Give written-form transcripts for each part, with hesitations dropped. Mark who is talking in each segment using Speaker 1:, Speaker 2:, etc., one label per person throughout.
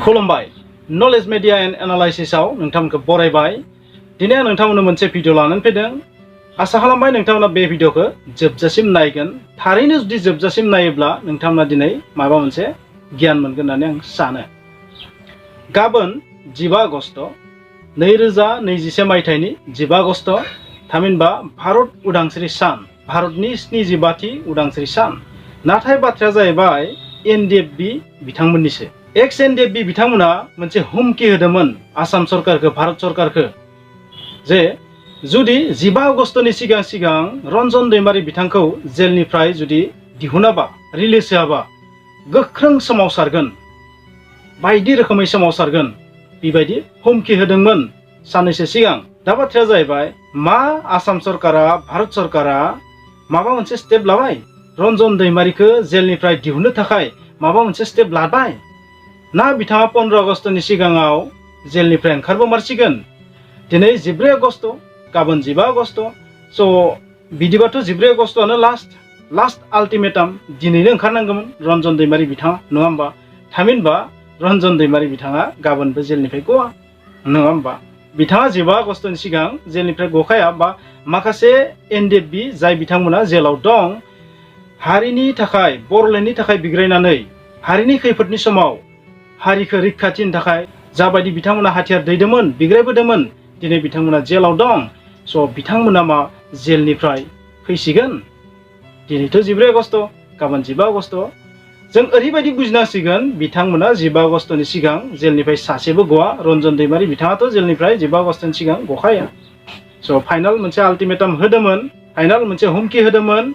Speaker 1: खुलुमबाय knowledge media and एनालाइसिसआव नोंथांमोनखौ बरायबाय। दिनै आं नोंथांमोननो मोनसे भिडिअ लानानै फैदों। आसा खालामबाय नोंथांमोना बे भिडिअखौ जोबजासिम नायगोन। थारैनो जुदि जोबजासिम नायोब्ला नोंथांमोना दिनै माबा मोनसे गियान मोनगोन होननानै आं सानो। गाबोन 15 आगस्ट 2021 मायथाइनि 15 आगस्ट थामहिनबा भारत उदांस्रि सान, भारतनि 75थि उदांस्रि सान। नाथाय बाथ्राया जाहैबाय एनडिएफबी बिथांमोननिसो। एक्स एनडिएफबी बिथांमोना मोनसे हुमखि होदोंमोन आसाम सरकारखौ, भारत सरकारखौ, जे जुदि 15 आगस्टनि सिगां रनजन दैमारी बिथांखौ जेलनिफ्राय जुदि दिहुनाबा, रिलिज होआबा गोख्रों सोमावसारगोन, बायदि रोखोमै सोमावसारगोन, बेबायदि हुमखि होदोंमोन साननैसो सिगां। दा बाथ्राया जाहैबाय मा आसाम सरकारा, भारत सरकारा माबा मोनसे स्टेप लाबाय? रनजन दैमारीखौ जेलनिफ्राय दिहुननो थाखाय माबा मोनसे स्टेप लाबाय? ना बिथाङा 15 आगस्टनि सिगाङाव जेलनिफ्राय ओंखारबोमारसिगोन? दिनै 14 आगस्ट, गाबोन 15 आगस्ट। स' बिदिबाथ' 14 आगस्टआनो लास्ट आल्टिमेटाम। दिनैनो ओंखारनांगौमोन रनजन दैमारी बिथाङा, नङा होमबा? थामहिनबा रनजन दैमारी बिथाङा गाबोनबो जेलनिफ्राय गवा, नङा होमबा? बिथाङा 15 आगस्टनि सिगां जेलनिफ्राय गखाया, बा माखासे एनडिएफबी जाय बिथांमोना जेलाव दं, हारिनि थाखाय, बर'लेण्डनि थाखाय बिग्रायनानै हारिनि खैफोदनि समाव हारिखौ रैखाथिनि थाखाय जाबायदि बिथांमोना हाथियार दैदोंमोन, बिग्रायबोदोंमोन, दिनै बिथांमोना जेलाव दं। स' बिथांमोना मा जेलनिफ्राय फैसिगोन? दिनैथ' 14 आगस्ट, गाबोन 15 आगस्ट। जों ओरैबायदि बुजिनांसिगोन बिथांमोना 15 आगस्टनि सिगां जेलनिफ्राय सासेबो गवा। रनजन दैमारी बिथाङाथ' जेलनिफ्राय 15 आगस्टनि सिगां गखाया। स' फाइनाल मोनसे आल्टिमेटाम होदोंमोन, फाइनाल मोनसे हुमखि होदोंमोन,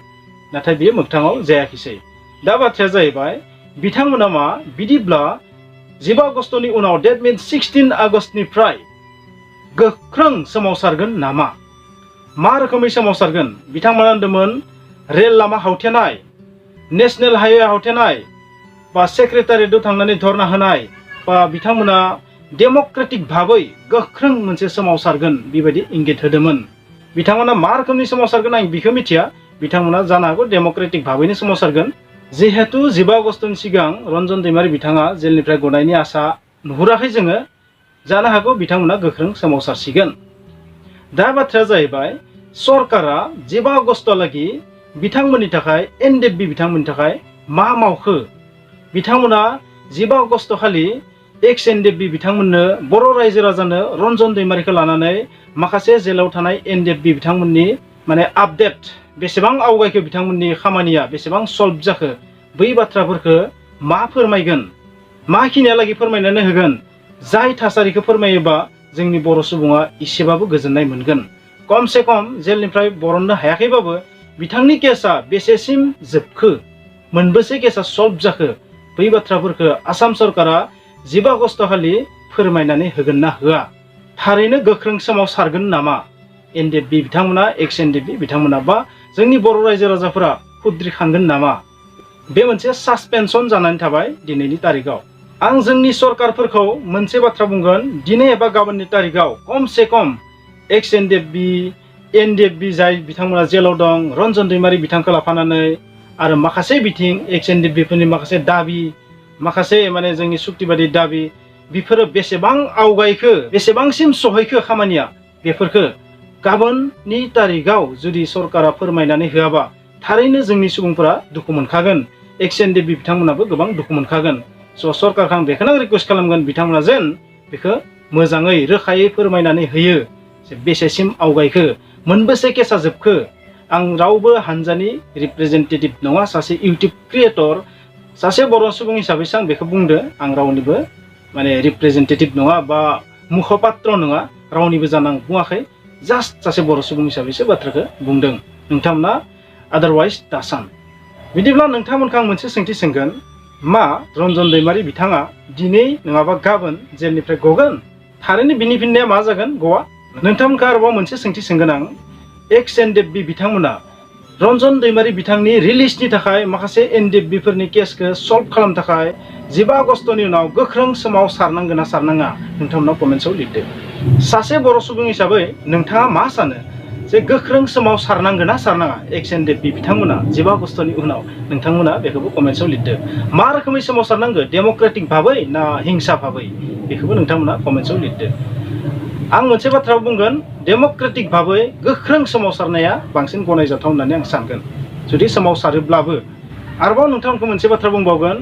Speaker 1: नाथाय बेयो मोगथाङाव जायाखिसै। दा बाथ्राया जाहैबाय बिथांमोना मा बिदिब्ला 15 आगस्टनि उनाव, डेट मिन्स 16 आगस्टनिफ्राय गोख्रों सोमावसारगोन नामा? मा रोखोमै सोमावसारगोन? बिथांमोना होनदोंमोन रेल लामा हावथेनाय, नेशनेल हाइवे हावथेनाय, बा सेक्रेटारियेटआव थांनानै धरना होनाय, बा बिथांमोना डेम'क्रेटिक भाबै गोख्रों मोनसे सोमावसारगोन बेबायदि इंगित होदोंमोन। बिथांमोना मा रोखोमनि सोमावसारगोन आं बेखौ मिथिया। बिथांमोना जानो हागौ डेम'क्रेटिक भाबैनो सोमावसारगोन। जिहेतु 15 आगस्टनि सिगां रनजन दैमारी बिथाङा जेलनिफ्राय गनायनि आसा नुहुराखै जोङो, जानो हागौ बिथांमोना गोख्रों सोमावसारसिगोन। दा बाथ्राया जाहैबाय सरकारा 15 आगस्टहालागि बिथांमोननि थाखाय, एनडिएफबी बिथांमोननि थाखाय मा मावखो? बिथांमोना 15 आगस्ट खालि एक्स एनडिएफबी बिथांमोननो, बर' रायजो राजानो रनजन दैमारीखौ लानानै माखासे जेलाव थानाय एनडिएफबी बिथांमोननि माने आपडेट, बेसेबां आवगायखो बिथांमोननि खामानिया, बेसेबां सल्भ जाखो, बै बाथ्राफोरखौ मा फोरमायगोन, माखिनियालागै फोरमायनानै होगोन? जाय थासारिखौ फोरमायोबा जोंनि बर' सुबुङा एसेबाबो गोजोननाय मोनगोन। खमसे खम जेलनिफ्राय बरननो हायाखैबाबो बिथांनि केसआ बेसेसिम जोबखो, मोनबेसे केसआ सल्भ जाखो, बै बाथ्राफोरखौ आसाम सरकारा 15 आगस्ट खालि फोरमायनानै होगोन ना होआ? थारैनो गोख्रों सोमावसारगोन नामा एनडिएफबी बिथांमोना, एक्स एनडिएफबी बिथांमोना, बा जोंनि बर' रायजो राजाफोरा खुद्रिखांगोन नामा? बे मोनसे सासपेनसन जानानै थाबाय दिनैनि तारिखाव। आं जोंनि सरकारफोरखौ मोनसे बाथ्रा बुंगोन, दिनै एबा गाबोननि तारिखाव खमसे खम एक्स एनडिएफबी जाय बिथांमोना जेलाव दं, रनजन दैमारी बिथांखौ लाफानानै, आरो माखासे बिथिं एक्स एनडिएफबीफोरनि माखासे दाबि, माखासे माने जोंनि सुक्तिबादि दाबि, बेफोरो बेसेबां आवगायखो, बेसेबांसिम सहैखो खामानिया, बेफोरखौ गाबोननि तारिखाव जुदि सरकारा फोरमायनानै होआबा थारैनो जोंनि सुबुंफोरा दुखु मोनखागोन। एक्स एनडिएफबी बिथांमोनाबो गोबां दुखु मोनखागोन। स' सरकारखौ आं बेखौनो रिकुवेस्ट खालामगोन बिथांमोना जेन बेखौ मोजाङै रोखायै फोरमायनानै होयो जे बेसेसिम आवगायखो, मोनबेसे केसा जोबखो। आं रावबो हानजानि रिप्रेजेन्टेटिभ नङा, सासे इउटिउब क्रिएटर, सासे बर' सुबुं हिसाबैसो आं बेखौ बुंदो। आं रावनिबो माने रिप्रेजेन्टेटिभ नङा बा मुखपात्र नङा, रावनिबो जानो आं बुङाखै। जास्ट सासे बर' सुबुं हिसाबैसो बाथ्राखौ बुंदों। नोंथांमोना आदारवाइज दासान। बिदिब्ला नोंथांमोनखौ आं मोनसे सोंथि सोंगोन, मा रनजन दैमारी बिथाङा दिनै नङाबा गाबोन जेलनिफ्राय गगोन? थारैनो बिनि फिननाया मा जागोन? गवा। नोंथांमोनखौ आरोबाव मोनसे सोंथि सोंगोन आं, एक्स एनडिएफबी बिथांमोना रनजन दैमारी बिथांनि रिलिजनि थाखाय, माखासे एनडिएफबीफोरनि केसखौ सल्भ खालामनो थाखाय 15 आगस्टनि उनाव गोख्रों सोमावसारनांगोन ना सारनाङा? नोंथांमोना कमेन्ट्सआव लिरदो। सासे बर' सुबुं हिसाबै नोंथाङा मा सानो? जे गोख्रों सोमावसारनांगोन ना सारनाङा एक्स एनडिएफबि बिथांमोना 15 आगस्टनि उनाव नोंथांमोना बेखौबो कमेन्टआव लिरदो मा रोखोमै सोमावसारनांगो डेम'क्रेटिक भाबै ना हिंसा भाबै बेखौबो नोंथांमोना कमेन्टआव लिरदो आं मोनसे बाथ्रा बुंगोन डेम'क्रेटिक भाबै गोख्रों सोमावसारनाया बांसिन गनायजाथाव होननानै आं सानगोन जुदि सोमावसारोब्लाबो आरोबाव नोंथांमोनखौ मोनसे बाथ्रा बुंबावगोन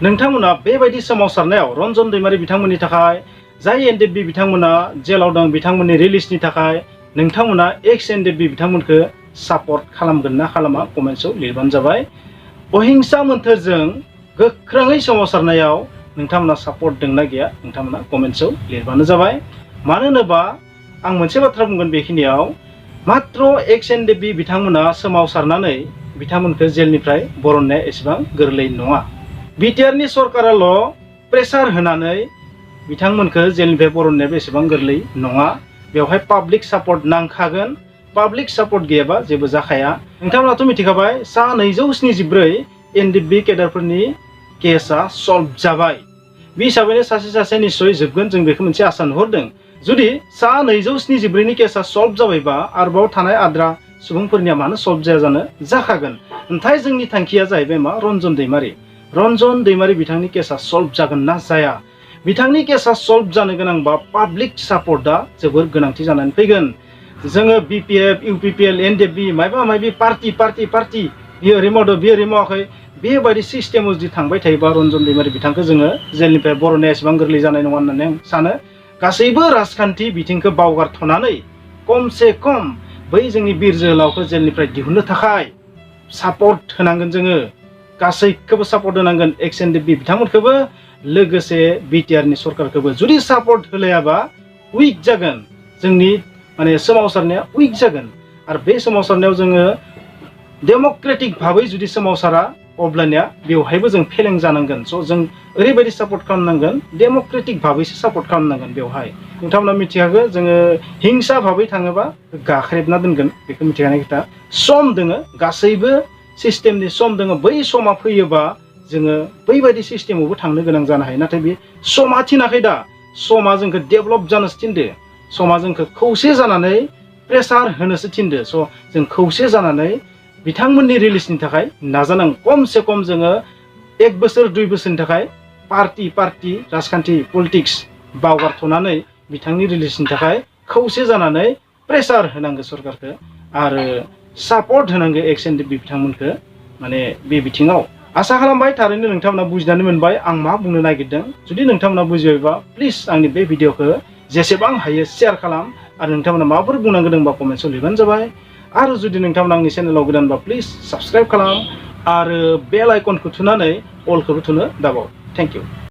Speaker 1: नोंथांमोना बेबायदि सोमावसारनायाव रनजन दैमारी बिथांमोननि थाखाय जाय एनडिएफबि बिथांमोना जेलाव दं बिथांमोननि रिलिजनि थाखाय नोंथांमोना एक्स एनडिएफबि बिथांमोनखौ सापर्ट खालामगोन ना खालामा कमेन्टआव लिरबानो जाबाय अहिंसा मोन्थोरजों गोख्रोङै सोमावसारनायाव नोंथांमोना सापर्ट दंना गैया नोंथांमोना कमेन्टआव लिरबानो जाबाय मानो होनोबा आं मोनसे बाथ्रा बुंगोन बेखिनियाव मात्र एक्स एनडिएफबि बिथांमोना सोमावसारनानै बिथांमोनखौ जेलनिफ्राय बरननाया एसेबां गोरलै नङा बिटिआरनि सरकाराल' प्रेसार होनानै बिथांमोनखौ जेलनिफ्राय बरननायाबो एसेबां गोरलै नङा बेवहाय पाब्लिक सापर्ट नांखागोन पाब्लिक सापर्ट गैयाबा जेबो जाखाया नोंथांमोनाथ' मिथिखाबाय सा 274 एनडिएफबि केडारफोरनि केसआ सल्भ जाबाय बे हिसाबैनो सासे निश्चय जोबगोन जों बेखौ मोनसे आसा नुहुरदों जुदि सा 274 नि केसआ सल्भ जाबायबा आरोबाव थानाय आद्रा सुबुंफोरनिया मानो सल्भ जाया जानो जाखागोन नाथाय जोंनि थांखिया जाहैबाय मा रनजन दैमारी बिथांनि केसआ सल्भ जागोन ना जाया बिथांनि केसआ सल्भ जानो गोनांबा पाब्लिक सापर्टआ जोबोर गोनांथि जानानै फैगोन जोङो बिपिएफ इउपिपिएल एनडिएफबि माबा माबि पार्टी बियो ओरै मावदो बियो ओरै मावाखै बेबायदि सिस्टेमाव जुदि थांबाय थायोबा रनजन दैमारी बिथांखौ जोङो जेलनिफ्राय बरननाया एसेबां गोरलै जानाय नङा होननानै आं सानो गासैबो राजखान्थि बिथिंखौ बावगारथ'नानै खमसे खम बै जोंनि बिर जोहोलावखौ जेलनिफ्राय दिहुननो थाखाय सापर्ट होनांगोन जोङो गासैखौबो सापर्ट होनांगोन एक्स एनडिएफबि बिथांमोनखौबो लोगोसे बिटिआरनि सरकारखौबो जुदि सापर्ट होलायाबा उइक जागोन जोंनि माने सोमावसारनाया उइक जागोन आरो बे सोमावसारनायाव जोङो डेम'क्रेटिक भाबै जुदि सोमावसारा अब्लानिया बेवहायबो जों फेलें जानांगोन स' जों ओरैबायदि सापर्ट खालामनांगोन डेम'क्रेटिक भाबैसो सापर्ट खालामनांगोन बेवहाय नोंथांमोना मिथिखागौ जोङो हिंसा भाबै थाङोबा गाख्रेबना दोनगोन बेखौ मिथिखानाय खोथा सम दोङो गासैबो सिस्टेमनि सम दोङो बै समा फैयोबा जोङो बैबायदि सिस्टेमावबो थांनो गोनां जानो हायो नाथाय बे समा थिनाखै दा समा जोंखौ डेभेलप जानोसो थिनदो समा जोंखौ खौसे जानानै प्रेसार होनोसो थिनदो स' जों खौसे जानानै बिथांमोननि रिलिजनि थाखाय नाजानांगौ खमसे खम जोङो 1 बोसोर 2 बोसोरनि थाखाय पार्टी राजखान्थि पलिटिक्स बावगारथ'नानै बिथांनि रिलिजनि थाखाय खौसे जानानै प्रेसार होनांगौ सरकारखौ आरो सापर्ट होनांगौ एक्स एनडिएफबि बिथांमोनखौ माने बे बिथिङाव आसा खालामबाय थारैनो नोंथांमोना बुजिनानै मोनबाय आं मा बुंनो नागिरदों जुदि नोंथांमोना बुजिबायबा प्लिज आंनि बे भिडिअखौ जेसेबां हायो शेयार खालाम आरो नोंथांमोना माबाफोर बुंनांगौ दंबा कमेन्टआव लिरबानो जाबाय आरो जुदि नोंथांमोना आंनि चेनेलाव गोदानबा प्लिज साबस्क्राइब खालाम आरो बेल आइकनखौ थुनानै अलखौबो थुनो दाबाव थेंक इउ